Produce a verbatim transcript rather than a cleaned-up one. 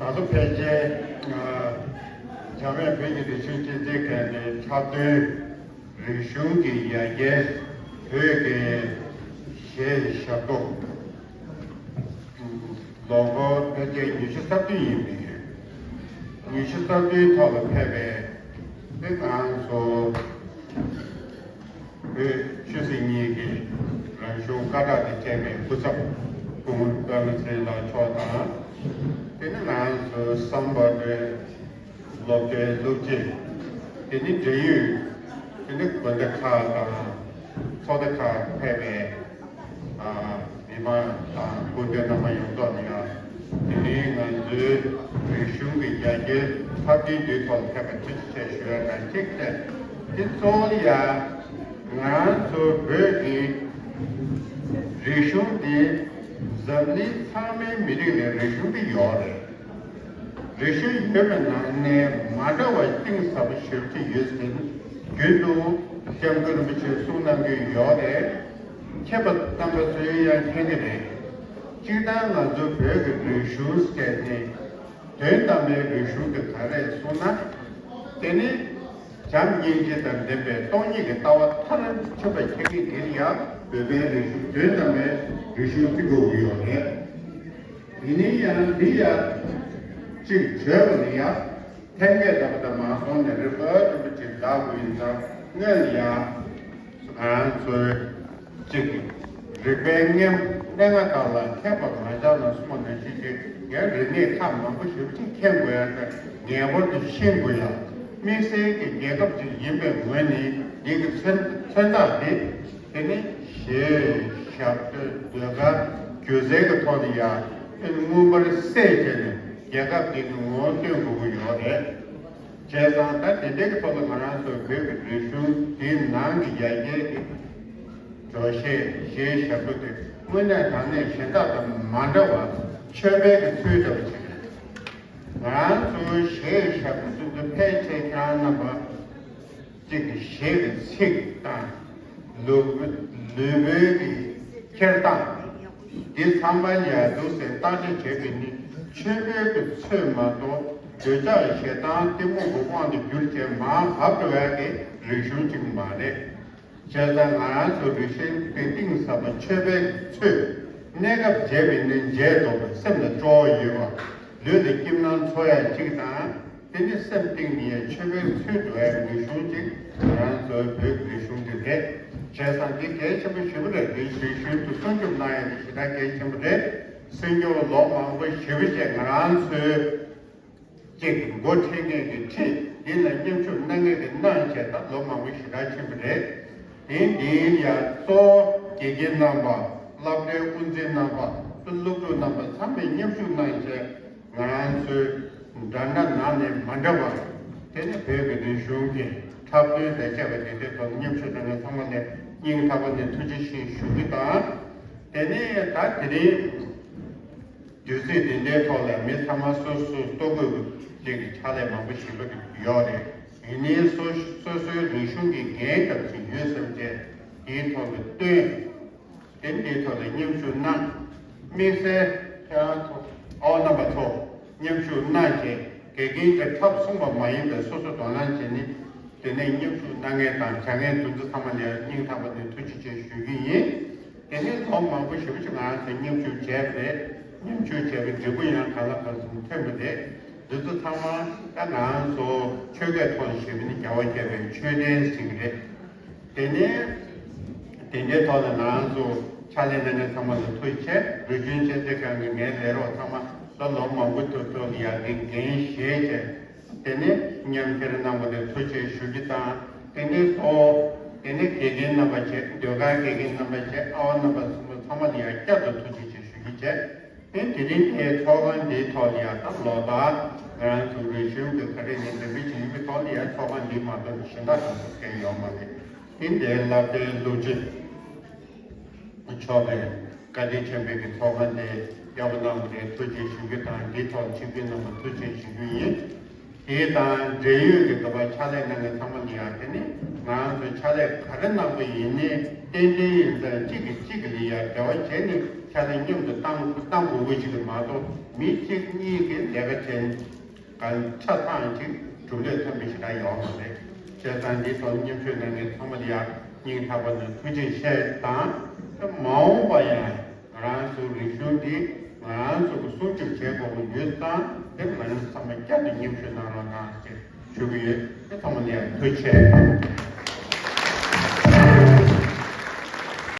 ད་ལོ་ཕལ་ཆེར་ཨ་འཇམ་དབྱངས་བོད་ཀྱི་རིག་གཞུང་སྤྱི་ཚོགས་ཁང་ནས་འཁྲབ་སྟོན་རིག་གཞུང་གི་ཡ་གྱལ་བོད་ཀྱི་གཞས་ཞབས་ཏོག་ལོ་འཁོར་ཕལ་ཆེར་ཉི་ཤུ་རྩ་བདུན་ཡིན་པས། ཉི་ཤུ་རྩ་བདུན་ཐོག་ལ་ཕེབས་པའི་དེ་ང་ཚོ་བོད་ཆོས་སྲིད་གཉིས་ཀྱི་རང་གཞུང་སྐད་གྲགས་དང་བཅས་པའི་སྐུ་ཚབ་སྐུ་ངོ་པདྨ་ཚེ་རིང་ལགས་མཆོག་དང་། དེ་ནི་ང་ཚོའི་བསམ་པ་འདྲ། སློབ་གྲྭའི་སློབ་སྤྱི། དེ་ནི་འབྲེལ་ཡོད། དེ་ནི་དགོན་སྡེ་ཁག་དང་ཚོགས་སྡེ་ཁག་ཕེབས་པའི་ཨ་མི་མང་དང་སྐུ་མགྲོན་རྣམ་པ་ཡོངས་རྫོགས་ནས་ཡང་དེ་རིང་ང་ཚོའི་རིག་གཞུང་གི་ཡ་གྱལ་འཁྲབ་སྟོན་འདིའི་ཐོག་ལ་ཕེབས་པར་ཐུགས་རྗེ་ཆེ་ཞུ་ཡ་དང་གཅིག་བྱས། དེ་གཙོ་བོ་ཡ་ང་ཚོ་བོད་ཀྱི་རིག་གཞུང་འདི་འཛམ་གླིང་ཚང་མའི་མི་རིགས་ལ་རིག་གཞུང་འདི་ཡོད་རེད། རིག་གཞུང་ཡོད་པའི་ནང་ནས་མ་འདྲ་བ་གཏིང་ཟབ་པོ་ཞེ་པོ་ཅིག་ཡོད་ཟེར་ནས་རྒྱུན་དུ་སྐྱབས་མགོན་རིན་པོ་ཆེས་གསུངས་གནང་གི་ཡོད་རེད། མཁས་པ་རྣམ་པ་ཚོས་ཡང་མཁྱེན་གྱི་རེད། སྤྱིར་བཏང་ང་ཚོ་བོད་ཀྱི་རིག་གཞུང་ཟེར་ནས་དོན་དམ་པའི་རིག་གཞུང་དེ་ག་རེད་གསུངས་ན། དེ་ནི་བྱམས་སྙིང་རྗེ་དང་ལྡན་པའི་སྟོང་ཉིད་ཀྱི་ལྟ་བ་མཐར་ཕྱིན་པ་ཁྱེད་ཀྱིས་དེ་ཡང་བོད་པའི་རིག་གཞུང་དོན་དམ་པའི་རིག་གཞུང་བརྩི་དགོས་ཀྱི་ཡོད་རེད། ཡིན་ན་ཡང་འདི་ཡང་གཅིག་བརྗོད་པ་ལ་ཡང་ཐེམ་སྐས་ལྟ་བུ་དང་མ་སོང་ནས་རིག་པ་ལྟ་བུ་ཅིག་བདག་དགོས་ཡིན་ཙང་སྔོན་ལ་ཡང་ང་ཚོའི་གཅིག་རིག་པའི་གནས་གནས་ལྔ་དག་ལ་མཁས་པ་མ་ཆགས་ན་གསུངས་པ་ནང་བཞིན་གྱི་ཡང་རིག་གནས་ཁག་མང་པོ་ཞིག་ཅིག་མཁྱེན་དགོས་ཡ་དང་ངེས་པར་དུ་ཤེས་དགོས་ཡ། དམིགས་བསལ་གྱི་རྒྱལ་ཁབ་ཅིག་ཡིན་པའི་ངོས་ནས་འདི་གི་མཚོན་མཚོན་རྟགས་དེ། དེ་ནི་གཞས་ཞབས་བྲོ་ཟློས་གར་སྒྱུ་རྩལ་གྱི་ཐོག་ནས་ཡང་དཔེ་མངོན་པར་གསལ་བྱས་ནས་རྒྱལ་ཁབ་འདི་གི་ངོ་བོ་སྟོན་དགོས་ཀྱི་ཡོད་རེད། བྱས་ཙང་ད་དེ་འདྲའི་གི་ཐོག་ལ་ང་རང་ཚོའི་བོད་ཀྱི་རིག་གཞུང་འདིའི་ནང་གི་ཡ་གྱལ་གྱི་བྲོ་གཞས་གཞས་ཞབས་བྲོ་དེ་དངོས་གནས་དྲང་གནས་གཞན་དག་དང་མ་འདྲ་བར་ཆོས་པའི་གི་ཚུལ་འདྲ་བ་ཞིག་རེད། ང་རང་ཚོའི་གཞས་ཞབས་བྲོ་དེ་ཚོ་ཕལ་ཆེར་ཁྱེད་རང་རྣམ་པ། གཅིག་གི་གཞས་ཀྱི་ཚིག་དང་། ལུས་ལུས་པོའི་གི་འཁྱེར་སྟངས། འདི་ཚང་མ་ཡར་འདུག་སེ་བརྟག་དཔྱད་བྱས་པ་ཡིན་ན་ཆོས་པའི་གི་ཚོད་མ་གཏོགས་འདོད་ཆགས་ཞེ་སྡང་གཏི་མུག་གི་དབང་དུ་གྱུར་བྱས་མར་བབས་འགྲོ་ཡ་གི་རིག་གཞུང་ཅིག་མ་རེད། བྱས་ཙང་ང་རང་ཚོ་རིག་གཞུང་གི་གཏིང་ཟབ་པ་ཆོས་པའི་ཚོད། གནས་སྐབས་བརྗེད་པ་ཡིན་ན་བརྗེད་དོ། སེམས་ལ་སྤྲོ་བ་ཡོད་པ། ལུས་ལ་སྐྱིད་སྣང་ཚོར་ཡ་གཅིག་དང་། དེ་ནི་སེམས་གཏིང་ནས་ཆོས་པའི་ཚུལ་འགྲོ་བའི་རིག་གཞུང་ཅིག་ང་རང་ཚོའི་བོད་ཀྱི་རིག་གཞུང་དེ་རེད། བྱས་ཙང་འདི་གལ་ཆེན་པོ་ཞེ་པོ་རེད། རིག་རིག་གཞུང་དེ་སྲུང་སྐྱོབ་གནང་ཡ་དེ་ཞེ་དྲག་གལ་ཆེན་པོ་རེད། སྲུང་སྐྱོབ་ལོ་མང་པོ་ཞེ་པོ་ཅིག་ང་རང་ཚོའི་ཅིག་འགོ་ཁྲིད་མཁན་གྱིས་ཁྲིད། འདི་ལ་མཉམ་ཞུགས་གནང་མཁན་གྱིས་གནང་བྱས་ད་ལོ་མང་པོ་ཞེ་དྲག་ཕྱིན་པ་རེད། དེ་འདིའི་ཡ་གཙོ་བོ་དགེ་རྒན་རྣམ་པ། སློབ་གྲྭའི་དབུ་འཛིན་རྣམ་པ། སློབ་ཕྲུག་རྣམ་པ་ཚང་མས་མཉམ་ཞུགས་གནང་བྱས། ང་རང་ཚོའི་འདྲ་འདྲ་ནང་ནས་མ་འདྲ་བར། དེ་ནི་བོད་ཀྱི་རིག་གཞུང་གི་འཁྲབ་སྟོན་དང་བཅས་པ་དེ་འདྲའི་ཐོག་མཉམ་ཞུགས་གནང་མཁན་ཚང་མ་ལ་སྙིང་ཐག་པ་ནས་ཐུགས་རྗེ་ཆེ་ཞུ་རྒྱུ་དང་། དེ་ནས་ད་དེ་རིང་དུས་ཚོད་འདི་འདྲའི་ཐོག་ལ་མི་ཚང་མ་སོ་སོ་ལྟོ་གོས་ཀྱི་ཕྱག་ལས་མང་པོ་ཞིག་ལ་ཡོད་རེད། ཡིན་ནའི་སོ་སོ་སོའི་རིག་གཞུང་གི་འགན་ལྟ་བུ་ཞིག་ཡོད་བསམ་བྱས་དེའི་ཐོག་ལ་བཏོན། དེ་འདིའི་ཐོག་ལ་མཉམ་ཞུགས་གནང་། དམིགས་བསལ་ཁྱེད་རང་ཚོ་ཨའོ་རྣམ་པ་ཚོ་མཉམ་ཞུགས་གནང་བྱས་དགེ་རྒན་གྱིས་འཁྲབ་གསུངས་པ་མ་ཡིན་པའི་སོ་སོ་དོ་སྣང་བྱས་ནས་དེ་ནས་མཉམ་ཞུགས་གནང་མཁན་དང་བྱ་མཁན་དེ་ཚོ་ཚང་མ་ལ་སྙིང་ཐག་པ་ནས་ཐུགས་རྗེ་ཆེ་ཞུ་གི་ཡིན། དེ་ནས་ལོ་མང་པོ་ཞེ་པོ་ཅིག་ང་རང་ཚོས་མཉམ་ཞུགས་བྱས་པ་རེད། མཉམ་ཞུགས་བྱས་པའི་འབྲས་བུ་ཡང་གང་ལ་གང་འཚམ་ཐོན་པ་རེད། འདི་ཚོ་ཚང་མ་ད་ང་རང་ཚོ་ཆོལ་ཁའི་ཐོག་ལ་བཤད་པ་ནི་རྒྱལ་བ་དགྱེས་པའི་ཆོས་ལྡན་ཟེར་གྱི་རེད། དེ་ནས་དེ་འདྲའི་ཐོག་ལ་ང་རང་ཚོ་ཕྱག་ལས་གནང་མཁན་ཚང་མ་ལ་ཐུགས་རྗེ་ཆེ། རིག་གཞུང་ཆེད་མཛད་ཁང་གི་ངའི་ལས་རོགས་ཚང་མ་ལ་ལོ་མང་པོ་ཐུག་ཐུག་ལ་ཡར་འདི་འགན་བཞེས་བྱས། དེ་ནས་མཉམ་འཁྱེར་གནང་བ་ལ་ཐུགས་རྗེ་ཆེ་ཞུ་རྒྱུ་དང་། དེ་ནས་གཙོ་བོ་དེ་ནས་དགེ་རྒན་རྣམ་པ་བྱས། ཟློས་གར་དགེ་རྒན་རྣམ་པ་བྱས། ཨ་བ་རྣམ་པ་གསུམ་པོ་ཚང་མ་ལ་ཡང་བསྐྱར་དུ་ཐུགས་རྗེ་ཆེ་ཞུ་རྒྱུ་བྱས། དེ་དེ་རིང་དེའི་ཚོགས་ཁང་འདིའི་ཐོག་ལ་ཡང་ད་ལོ་ལྟར་ང་རང་ཚོ་རིག་གཞུང་གི་ག་རེ་ནས་འགྲེམས་སྤེལ་བྱེད་ཀྱི་ཐོག་ལ་ཡང་ཚོགས་ཁང་འདི་མ་གཏོགས་གཞན་དག་གང་ཟག་གང་ཡོད་མ་རེད། དེ་འདིའི་བསླབ་གྲྭའི་སློབ་སྤྱི་མཆོག་གིས་བཀའ་དྲིན་ཆེན་པོས་ཀྱི་ཚོགས་ཁང་འདི་ཡག་པོ་གནང་བ་དེ་ཐུགས་རྗེ་ཆེ་ཞུ་རྒྱུ་དང་། འདིའི་ཐོག་ཆིབས་བསྒྱུར་གནང་བ་ཐུགས་རྗེ་ཆེ་ཞུ་རྒྱུ་ཡིན། དེ་དང་འབྲེལ་ཡོད་ཀྱི་འདུག་པ་ཕྱག་ལས་གནང་མཁན་ཚང་མ་ལ་ཡང་དེ་ནི་ང་རང་ཚོས་ཕྱག་ལས་ག་རེ་གནང་པ་ཡིན་ནའི་ཏན་ཏན་ཡིན་ཙང་གཅིག་གིས་གཅིག་གི་ལ་ཡང་འབྲེལ་བ་བྱས་ནས་ ཆ་ནས་མཉམ་དུ་བཏང་བཏང་དགོས་ཀྱི་ཞིག་མ་གཏོགས། མི་གཅིག་གཉིས་ཀྱི་ལས་ཀ་བྱས་གང་ཆ་ཚང་ཅིག་གྲུབ་འབྲས་ཐོན་པའི་ཞེ་དྲག་ཡོད་མ་རེད། བྱས་ཙང་འདིའི་ཐོག་མཉམ་ཞུགས་གནང་མཁན་ཚང་མ་ལ་ཡང་སྙིང་ཐག་པ་ནས་ཐུགས་རྗེ་ཆེ་དང་། མ་འོངས་པ་ཡང་ང་རང་ཚོའི་རིག་གཞུང་འདི་ང་རང་ཚོ་གིས་སྲུང་སྐྱོབ་བྱེད་དགོས་ཀྱི་ཡོད་ཙང་། དེ་ང་རང་ཚོ་ཚང་མ་བསྐྱར་དུ་མཉམ་ཞུགས་གནང་རོགས་གནང་ཞེས་ཞུ་གི་ཡོད། དེ་ཚང་མ་ལ་ཡང་ཐུགས་རྗེ་ཆེ།